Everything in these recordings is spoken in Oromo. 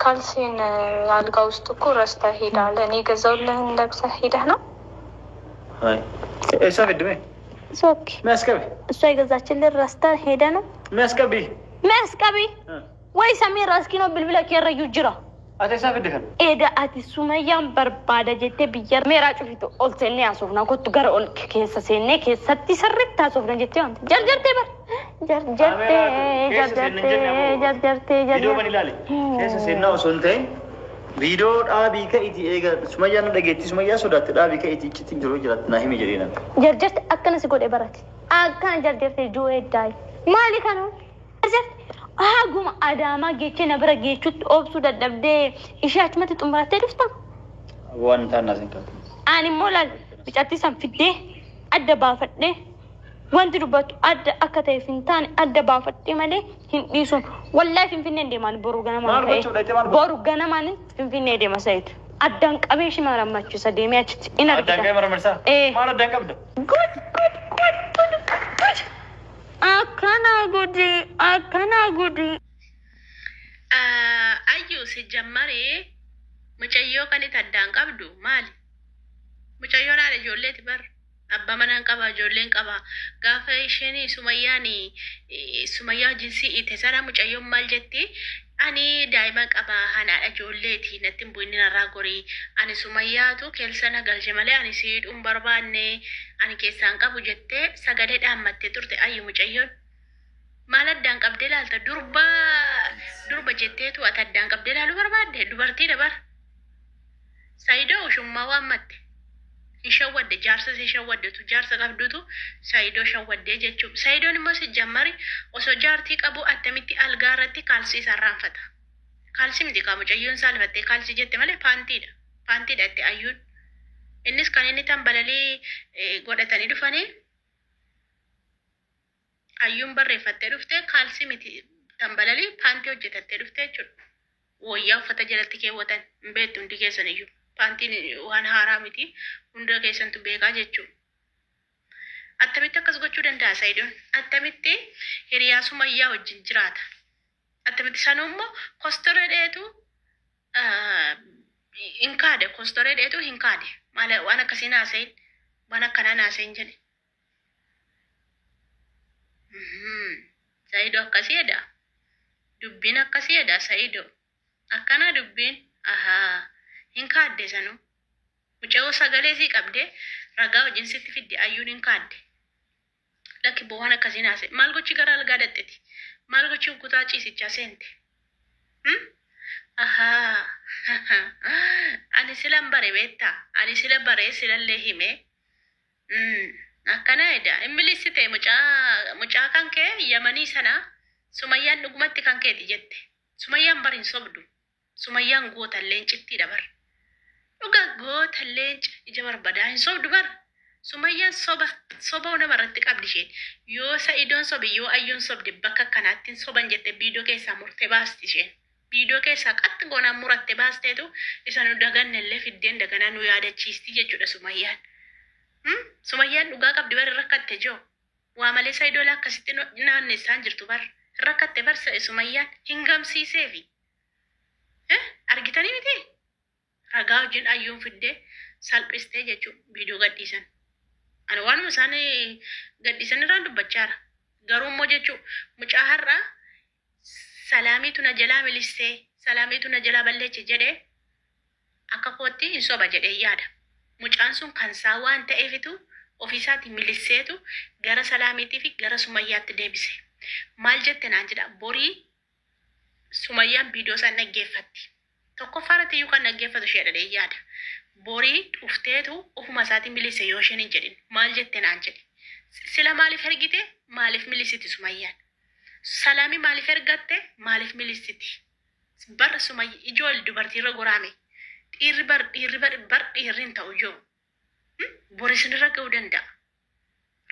ካልሲን አልጋ ውስጥ እኮ ረስተህ ሄዳል። እኔ የገዛሁልህን ለብሰህ ሄደህ ነው። Hai. Eessaa fidde mee? ሶኪ Mee as qabi. እሷ የገዛችልን ረስተህ ሄደህ ነው። Mee as qabi. መስቀቢ ወይ ሰሜን ራስኪ ነው ብልብላ ከረዩ ጅራ Ati eessaa fidde kana? Eda ati Sumayyaan barbaada jettee biyya meeraa cufitu ol seennee haasofna kottu gara ol keessa seennee keessatti sirriitti haasofna jettee wanta jarjartee bar jarjartee Keessa seenne hin jenne jarjartee ammoo. jarjartee Viidiyoo bani jarjartee ilaali. Keessa seennaa osoo hin ta'in viidiyoo dhaabii ka'itii eega Sumayyaan na dhageetti Sumayyaa sodaatte dhaabii ka'itii iccitti jiru jiraatti naa himi jedhee nan. Jarjarte akkana si godhe barate akkana jarjarte du'ee daayi maali kana jarjarte haguma Adaamaa geechee na bira geechutti obsuu dadhabdee ishee achumatti xumurattee dhufta. Waan hin taane naas hin qabu. Ani immoo laal bicattii san fiddee adda baafadhee wanti dubbattu adda akka ta'eef hin taane adda baafadhee malee hin dhiisuun wallaahi Finfinneen deemaan boru ganamaan Maal gochuu dhaqxee maal ka'ee boru ganamaan Finfinnee deema Sa'iid. Addaan qabee ishee marammachiisa deemee achitti in Addaan argita. qabee maramarsaa? Ee. Maal addaan qabda? Gud gud gud gud gud. Akkana gudi akkana gudi. Ayyuu si jammaree mucayyoo kan itti addaan qabdu maali? Mucayyoon haadha ijoolleeti bar. Abbaa manaan qaba, ijoolleen qaba. Gaafa isheen Sumayyaan Sumayyaa wajjin si'ite sana mucayyoon maal jetti? Ani daa'ima qaba, haadha ijoolleeti, natti hin bu'in narraa gorii. Ani Sumayyaatu keessa na galche malee ani si hidhuu hin barbaanne, ani keessaan qabu jettee sagalee dhaammattee turte ayyu mucayyoon. Maal addaan qabdee ilaalta? Durba durba jetteetu ati addaan qabdee ilaaluu barbaadde dubartiidha bar. Saayidoo ushummaa waammatte. Hin shawwadde jaarsa si shawwaddetu jaarsa qabdutu saayidoo shawwaddee jechuudha. Saayidoon immoo si jammari osoo jaartii qabu attamitti algaa irratti kaalsii isaa irraanfata. Kaalsii miti kaa mucayyoon saalfattee kaalsii jette malee paantiidha. Paantiidha itti ayyuun. Innis kan inni tambalalii godhatanii dhufanii ayyuun barreeffattee dhufte kaalsii miti tambalalii paantii hojjetattee dhufte jechuudha. Wayyaa uffata jalatti keewwatan hin beektu hundi keessan iyyuu. Paantiin waan haaraa miti hunda keessantu beekaa jechuudha. Attamitti akkas gochuu danda'a Sayidoon? Attamitti hiriyaa Sumayyaa wajjin jiraata? Attamitti sanuu immoo kostoree dheetu hin kaade kostoree dheetu hin kaade maal waan akkasii naasayin waan akkanaa naasayin jedhe. Sayidoo akkasii jedha. Dubbiin akkasii jedha Sayidoo. Akkana dubbiin ahaa hin kaadde sanuu. Mucayyoo sagalee sii qabdee ragaa wajjin sitti fidde ayyuun hin kaadde. Lakki boo waan akkasii naase. Maal gochi gara algaa dhaxxeti? Maal gochi kutaa ciisichaa seente? Ahaa. Ani silan bare beektaa? Ani sila bare silallee hime. Akkana jedha. Hin milissite mucaa mucaa kan kee Yamanii sana Sumayyaan dhugumatti kan keeti jette. Sumayyaan bar hin sobdu. Sumayyaan goota leencittiidha bar. Dhugaa goota leenca ija barbadaa hin sobdu bar. Sumayyaan soba soba nama irratti qabdi isheen. Yoo Sa'idoon sobe yoo ayyuun sobde bakka kanaatti hin soban jette viidiyoo keessaa murtee baasti isheen. Viidiyoo keessaa qaxxi goonaan muratte baasteetu isa nu daganne illee fiddeen daganaa nu yaadachiisti jechuudha Sumayyaan. Sumayyaan dhugaa qabdi bar rakkatte joo. Waa malee Sa'idoo akkasitti naannessaa hin jirtu bar. Rakkatte bar Sumayyaan hin gamsiiseefi. Argitanii miti? Ragaa wajjin ayyuun fiddee salphistee jechuudha viidiyoo gadhiisan. Ani waanuma isaan gadhiisan irraan dubbachaara. Garuu immoo jechuudha mucaa har'a salaamiitu na jalaa milissee salaamiitu na jalaa balleeche jedhee akka kootti hin soba jedhee yaada. Mucaan sun kan isaa waan ta'eefitu ofiisaatii milisseetu gara salaamiitii fi gara Sumayyaatti deebise. Maal jette naan jedha borii Sumayyaan viidiyoo isaan dhaggeeffatti. Tokkoffaa irratti iyyuu kan dhaggeeffatu ishee dhadhee yaada. Borii dhufteetu ofuma isaatiin milisse yoo isheen hin jedhin maal jette naan jedhe. Sila maaliif ergite maaliif milisiti Sumayyaan? Salaamii maaliif ergatte maaliif milisiti? Bar Sumayya ijoollee dubartiirra goraame. Dhiirri bar dhiirri bar bar dhiirri hin ta'u ijoo. Bor isinirra ga'uu danda'a.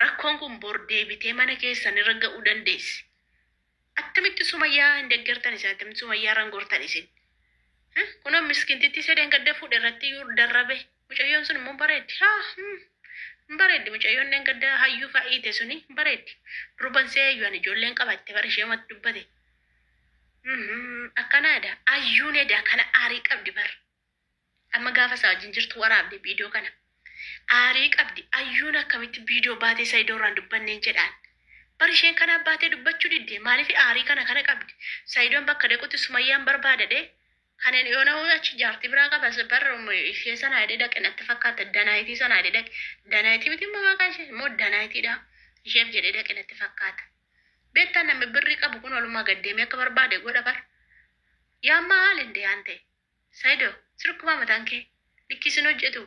Rakkoon kun bor deebitee mana keessan irra ga'uu dandeessi. Attamitti Sumayyaa hin deeggartan isin attamitti Sumayyaa irra hin gortan isin. Kunoo miskintitti sedeen gadda fuudhe irratti iyyuu darrabe. Mucayyoon sun immoo bareeddi. Haa hin bareeddi mucayyoon gadda hayyuu fa'iite suni hin bareeddi. Durban see eeyyuu ani ijoolleen qabatte bara ishee matti dubbate. Akkanaadha. Ayyuun edaa kana aarii qabdi bar. Amma gaafa isaa wajjin jirtu waraabde viidiyoo kana. Aarii qabdi. Ayyuun akkamitti viidiyoo baatee Saayidoo irraan dubbanneen jedhaan. Bar isheen kana baatee dubbachuu didde. Maaliif aarii kana kana qabdi? Saayidoon bakka dhaqutti Sumayyaan barbaadadhe. Kanan yoo nama achi jaartii biraa qaba bar ishee sana hidhee dhaqe natti fakkaata. Danaayitii sana hidhee dhaqe. Danaayitii miti immoo maqaa ishee immoo danaayitiidha. Isheef jedhee dhaqe natti fakkaata. Beektaa namni birrii qabu kun walumaa gaddeemee akka barbaade godha bar. Yaa maal hin deeyaan ta'e? Saayidoo sirkumaa mataan kee likkisiin hojjetu.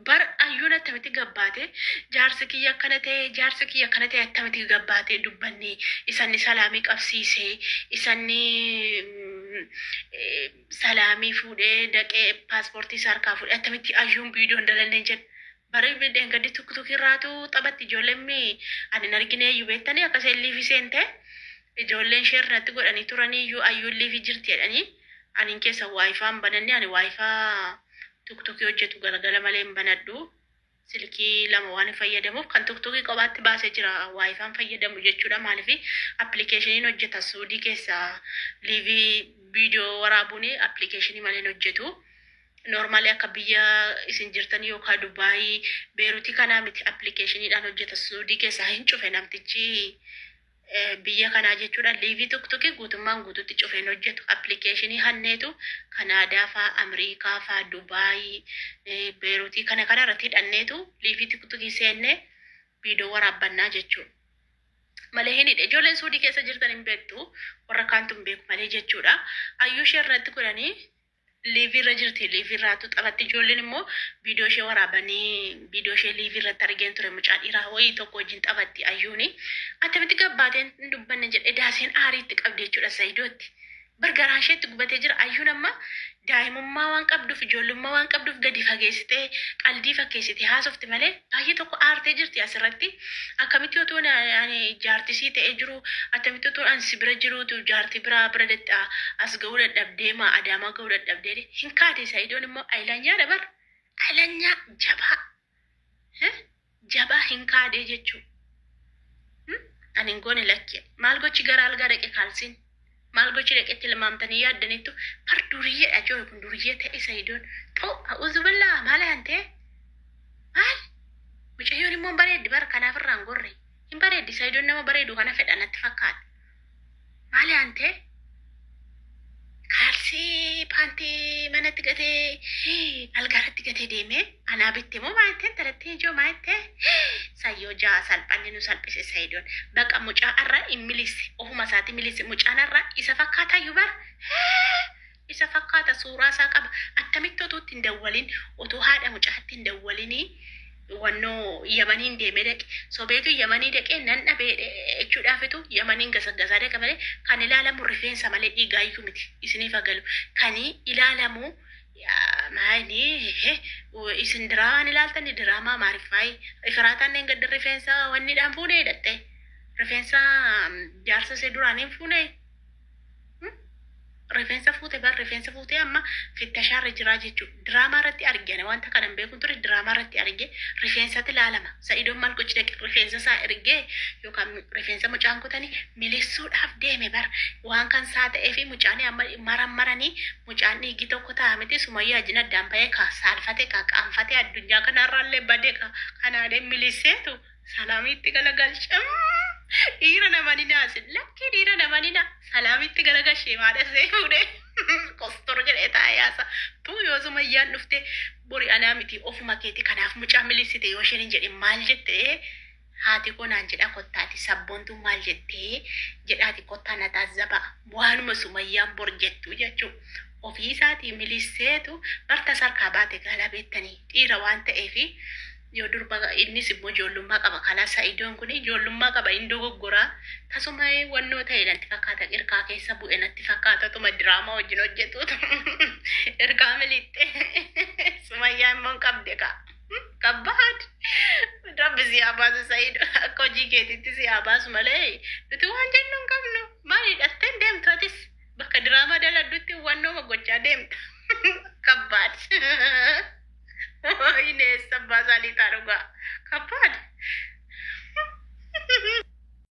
Bar ayyuun attamitti gabbaate jaarsi kiyya akkana ta'e, jaarsi kiyya akkana ta'e, attamitti gabbaate dubbanni isanni salaamii qabsiise, isanni salaamii fuudhee dhaqee paaspoortii isaa harkaa fuudhee, attamitti ayyuun viidiyoon dalanneen jedha. Bara dheengaddi tuktuk irraatu taphatti ijoolleen ani hin argine iyyuu beektanii akka isheen liifii seente ijoolleen ishee irratti godhanii turanii iyyuu ayyuun liifii jirti jedhanii. Ani keessa waayifaa hin bananne, ani waayifaa tuktukii hojjetu galgala malee hin banadhu. Silkii lama waan hin fayyadamuuf kan tuktukii kophaatti baasee jira waayifaan fayyadamu jechuudha. Maaliif appilikeeshiniin hojjeta Suudii keessa liivii viidiyoo waraabuun appilikeeshinii malee hin hojjetu. Noormaali akka biyya isin jirtan yookaan Dubaayii, Beeruutii kanaa miti, appilikeeshiniidhaan hojjeta Suudii keessaa hin cufe namtichi biyya kanaa jechuudha. Liivii tuktukii guutummaan guututti cufee hin hojjetu. Appilikeeshinii hanneetu Kanaadaa faa, Amriikaa faa, Dubaayii, Beeruutii kana kana irratti hidhanneetu liivii tuktukii seennee viidiyoo waraabbannaa jechuudha. Malee hin hidhe. Ijoolleen Suudii keessa jirtan hin beektu, warra kaantu hin beeku malee jechuudha. Ayyuu ishee irratti godhanii liivii irra jirti. Liivii irraatu taphatti. Ijoolleen immoo viidiyoo ishee waraabanii viidiyoo ishee liivii irratti argeen ture, mucaa dhiiraa wayii tokko wajjin taphatti ayyuuni. Attamitti gabbaateen hin dubbanne jedhe daaseen aariitti qabdi jechuudha Saayidootti. Bargaraa isheetti gubatee jira. Ayyuun amma daa'imummaa waan qabduuf, ijoollummaa waan qabduuf gadi fageessitee qaldii fakkeessitee haasofti malee baay'ee tokko aartee jirti asirratti. Akkamitti otoo ani jaartisii ta'ee jiru, attamitti otoo ani si bira jiruutu jaartii biraa bira dadhaa as ga'uu dadhabdee maa Adaamaa ga'uu dadhabdee hin kaate. Saayidoon immoo ayilanyaadha bar. Ayilanyaa jabaa. Jabaa hin kaadee jechuudha. Ani hin goone lakkee. Maal gochi gara algaa dhaqe kaalsiin? Maal gochi dhaqetti tilmaamtanii yaaddaniittu bar duriyyeedha jiru kun, duriyyee ta'e Saayidoon. Xoo a'uuzu billaa maal aantee? Maal? Mucayyoon immoo hin bareeddi bar, kanaaf irraan gorre. Hin bareeddi, Saayidoon nama bareedu kana fedha natti fakkaata. Maal aantee? Kaalsii paantii manatti gatee algaarratti gatee deemee anaa bitte moo maal ta'e talattii ijoo maal ta'e sayyoo ja'a salphanni nu salphise Sayidoon. Baqa mucaa irra hin milisse, ofuma isaati milisse. Mucaan irra isa fakkaata iyyuu bara isa fakkaata, suuraa isaa qaba. Attamitti otoo itti hin dawwalin, otoo haadha mucaatti hin dawwalinii wannoo Yamaniin deemee dhaqe? Sobeetu Yamanii dhaqee nan dhabee jechuudhaafitu Yamaniin gasaggasaa dhaqe malee kan ilaalamu rifeensa malee dhiigaayyuu miti. Isiniif agalu kan ilaalamu maali? Isin diraamaan ilaaltani diraamaa maariffaayi ifiraataan gadda rifeensa wanniidhaan fuunee hidhatte, rifeensa jaarsa ishee duraaniin fuunee rifeensa fuute bar, rifeensa fuute amma fittashaarra jiraa jechuudha. Diraamaa irratti argine, wanta kana hin beekun ture, diraamaa irratti arge rifeensatti ilaalama. Sa'idoon maal gochi dhaqe rifeensa isaa ergee yookaan rifeensa mucaan kutanii milissuudhaaf deeme bar, waan kan isaa ta'ee fi mucaan amma maran maranii mucaan dhiigi tokko ta'a miti. Sumayyaa wajjin addaan bahee ka saalfate, ka qaanfate, addunyaa kanarraallee bade, ka kanaalee milisseetu salaamiitti galagalche. Dhiira nama ni naasin lakkii, dhiira nama ni na salaamitti galagalchee maadhasee fuudhee kostor jedhee taa'ee yaasa. Tuu yoo Sumayyaan dhufte bori anaa miti ofuma keeti kanaaf mucaa milissite yoo isheen hin jedhin maal jettee haati koo naan jedha kottaati sabboontuu maal jettee jedhaati kottaa na taazzaba waanuma Sumayyaan bor jettu jechuu. Ofii isaatii milisseetu barta sarkaa baate galaa beektanii dhiira waan ta'eefi yoo durba innis immoo ijoollummaa qaba. Kalaa Sa'idoon kun ijoollummaa qaba, hin dogoggoraa, tasuma wannoo ta'e natti fakkaata, irkaa keessa bu'e natti fakkaata, tuma diraamaa wajjin hojjetuutu irkaa militte. Sumayyaa immoo hin qabde ka kabbaad. Rabbi si haa baasu Sa'ido, akka hojii keetitti si haa baasu malee nuti waan jennu hin qabnu. Maal hidhattee deemtu atis bakka diraamaa daladdutti wannoo gochaa deemta kabbaad. Ineessa abbaa isaanii ta'a dhugaa. Kabbaad.